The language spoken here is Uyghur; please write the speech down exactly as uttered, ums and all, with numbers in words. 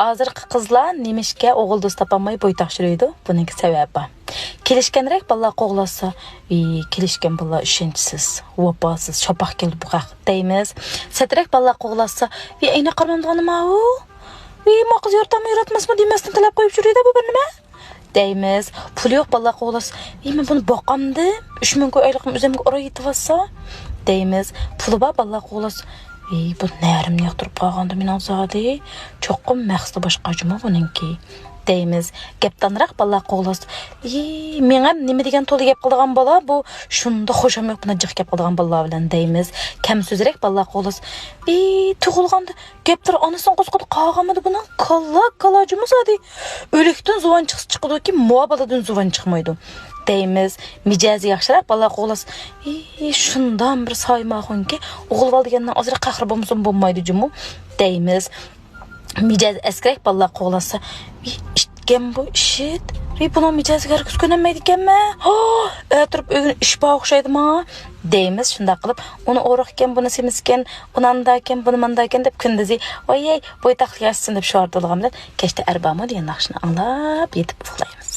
ھازىرقى قىزلار نېمىشقا ئوغۇل دوست تاپالماي بويتاق يۈرىدۇ؟ بۇنىڭكى سەۋەبى بار. كېلىشكەنرەك بالىلار قوغلاشسا، ۋىي، كېلىشكەن بالىلار ئىشەنچسىز، ۋاپاسىز، شاپاق كەلدى بۇ خەق دەيمىز. سەترەك بالىلار قوغلاشسا، ۋىي، ئەينەك قارىمامدىغان نېمە ئۇ؟ ۋىي، ما قىز يارىتاممۇ ياراتماسمۇ دېمەستىن تەلەپ قويۇپ يۈرىدۇ بۇ بىر نېمە؟ دەيمىز. پۇلى يوق بالىلار قوغلاشسا، ۋىي، مەن بۇنى باقامدىم، ئۈچ مىڭ كوي ئايلىقىم ئۆزۈمگە ئۇراي يېتىۋاتسا دەيمىز. پۇلى بار بالىلار قوغلاشسا، ۋىي، بۇ نەرىمنى ياقتۇرۇپ قالغاندۇ مېنىڭ زادى، چوقۇم مەقسىتى باشقا جۇمۇ بۇنىڭكى دەيمىز. گەپدانراق بالىلار قوغلاشسا، ۋىي، مېڭەم نېمە دېگەن تولا گەپ قىلىدىغان بالا بۇ، شۇنداق خۇشام يوق بۇنداق جىق گەپ قىلىدىغان بالىلار بىلەن دەيمىز. كەم سۆزرەك بالىلار قوغلاشسا، ۋىي، تۇغۇلغاندا گەپلىرى ئانىسىنىڭ قورسىقىدا قالغانمىدى بۇنىڭ؟ كالا، كالا جۇمۇ زادى. ئۆلۈكتىن زۇۋان چىقسا چىقىدۇكى، ماۋۇ بالىدىن زۇۋان چىقمايدۇ دەيمىز. مىجەزى ياخشىراق بالىلار قوغلاشسا، ئى، شۇنداق بىر سايماخۇنكى، ئوغۇل بالا دېگەننىڭ ئازراق قەھرى بولمىسا بولمايدۇ جۇمۇ دەيمىز. مىجەزى ئەسكىرەك بالىلار قوغلاشسا، ئى، ئىتكەن بۇ ئىشىت. ئى، بۇنىڭ مىجەزىگە ھەرگىز كۆنەلمەيدىكەنمەن. ھا، ئەتىرىپ ئۆگىنىش بار ئوخشايدۇ ماڭا دەيمىز. شۇنداق قىلىپ، ئۇنى ئورۇقكەن، بۇنى سېمىزكەن، ئۇنى ئانداكەن، بۇنى مانداكەن دەپ كۈندۈزى، ۋايەي، بويتاقلىق ياشىسۇن دەپ شوئار تولغان بىلەن كەچتە ئەر بارمۇ دېگەن ناخشىنى ئاڭلاپ يېتىپ ئۇخلايمىز.